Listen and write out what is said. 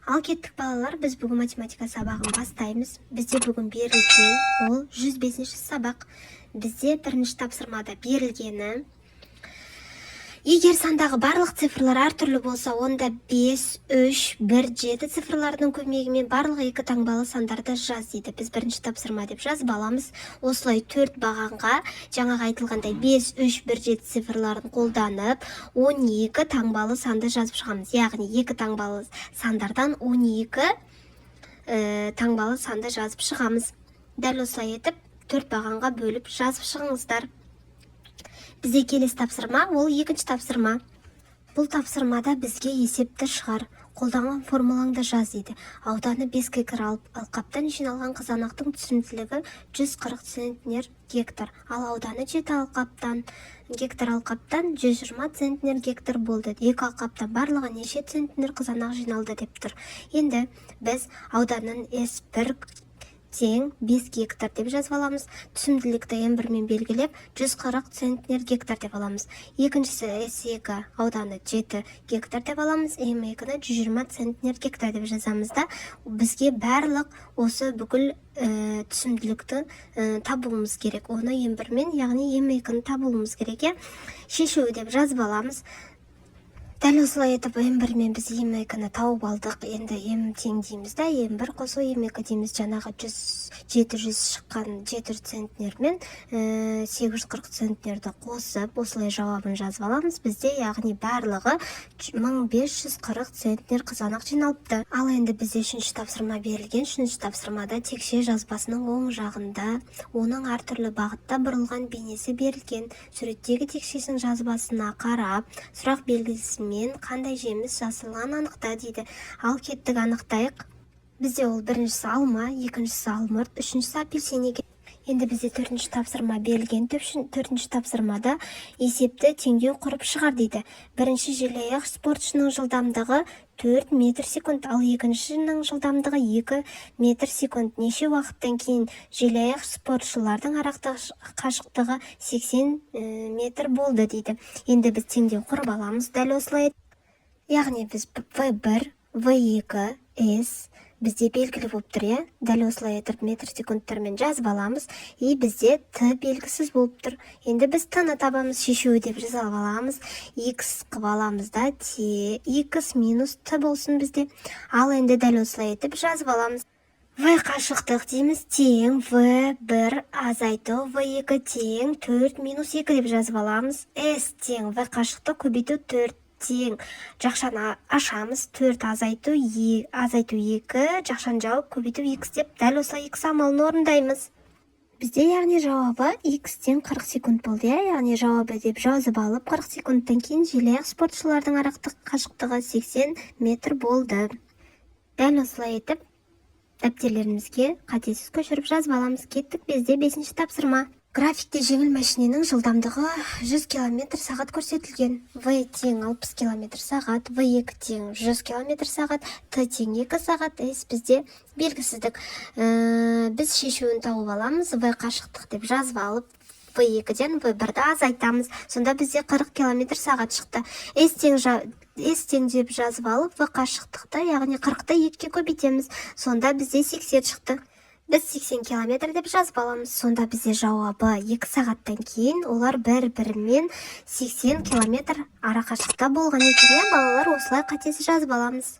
Ал кеттік, балалар, біз бүгін математика сабағын бастаймыз. Бізде бүгін берілген ол 105 сабақ. Бізде бірінші тапсырмада берілгені: егер сандағы барлық цифрлар әртүрлі болса, онда 5, 3, 1, 7 цифрларының көмегімен барлық екі таңбалы сандарды жаз дейді. Біз бірінші тапсырма деп жазып аламыз. Осылай төрт бағанға жаңағы айтылғандай 5, 3, 1, 7 цифрларын қолданып, 12 таңбалы санды жазып шығамыз. Яғни екі таңбалы сандардан 12 таңбалы санды жазып шығамыз. Дәл осылай етіп төрт бағанға бөліп жазып шығыңыздар. Бізде келесі тапсырма, ол екінші тапсырма. Бұл тапсырмада бізге есепті шығар, қолданған формулаңды жаз дейді. Ауданы 5 гектар алқаптан жиналған қызанақтың түсімділігі 140 центнер гектар, ал ауданы 7 гектар алқаптан 120 центнер гектар болды. Екі алқаптан барлығы неше центнер қызанақ жиналды деп тұр. Енді біз ауданын S1 тең 5 гектар деп жазып аламыз. Түсімділікті М1-мен белгілеп, 140 центнер гектар деп аламыз. Екіншісі S2, ауданы 7 гектар деп аламыз. М2-ні 120 центнер гектар деп жазамыз да, бізге барлық осы бүкіл түсімділікті табуымыз керек. Оны М1-мен, яғни М2-ні табуымыз керек, иә. Шешуі деп жазып аламыз. Дәл осылай етіп М1 мен біз М2-ні тауып алдық. Енді М тең дейміз да, М1 қосу М2 дейміз. Жаңағы 700 шыққан 700 центнер мен 840 центнерді қосып, осылай жауабын жазып аламыз. Бізде, яғни, барлығы 1540 центнер қызанақ жиналыпты. Ал енді бізде үшінші тапсырма берілген. Үшінші тапсырмада текше жазбасының оң жағында оның әртүрлі бағытта бұрылған бейнесі берілген. Суреттегі текшесінің жазбасына қарап, сұрақ белгісімен қандай жеміс жасалғанын анықта дейді. Ал кеттік, анықтайық. Бізде ол біріншісі алма, екіншісі алмұрт, үшіншісі апельсин екен. Енді бізде төртінші тапсырма берілген. Төртінші тапсырмада есепті теңдеу құрып шығар дейді. Бірінші желаяқ спортшының жылдамдығы 4 метр секунд, ал екіншінің жылдамдығы 2 метр секунд. Неше уақыттан кейін желаяқ спортшылардың қашықтығы 80 метр болды дейді. Енді біз теңдеу құрып аламыз дәл осылай. Яғни біз В1, В2, С бізде белгілі болып тұр, иә. Дәл осылай етіп метр секундтармен жазып аламыз. И бізде Т белгісіз болып тұр. Енді біз Т-ны табамыз. Шешуі деп жазып аламыз. X қылып аламыз да, Т x минус Т болсын бізде. Ал енді дәл осылай етіп жазып аламыз. В қашықтық дейміз, тең В1 азайту В2 тең 4 минус 2 деп жазып аламыз. С тең В қашықтық көбейту 4 тең, жақшаны ашамыз, 4 азайту е, азайту 2, жақшаны жауып, көбейту x деп дәл осылай x амалын орындаймыз. Бізде, яғни, жауабы x тең 40 секунд болды, иә. Яғни жауабы деп жазып алып, 40 секундтан кейін желаяқ спортшылардың арақтық қашықтығы 80 метр болды. Дәл осылай етіп дәптерлерімізге қатесіз көшіріп жазып аламыз. Кеттік, бізде бесінші тапсырма. Графикте жеңіл мәшиненің жылдамдығы 100 км сағат көрсетілген. В тең 60 км сағат, В2 тең 100 км сағат, Т тең 2 сағат, С бізде белгісіздік. Біз шешуін тауып аламыз. В қашықтық деп жазып алып, В2-ден В1-ді азайтамыз. Сонда бізде 40 км сағат шықты. С тең деп жазып алып, В қашықтықты, яғни 40-ты 2-ге көбейтеміз. Сонда бізде 80 шықты. Біз 80 километр деп жазып аламыз. Сонда бізде жауабы 2 сағаттан кейін олар бір-бірімен 80 километр арақашықта болған екен, иә, балалар. Осылай қатесіз жазып аламыз.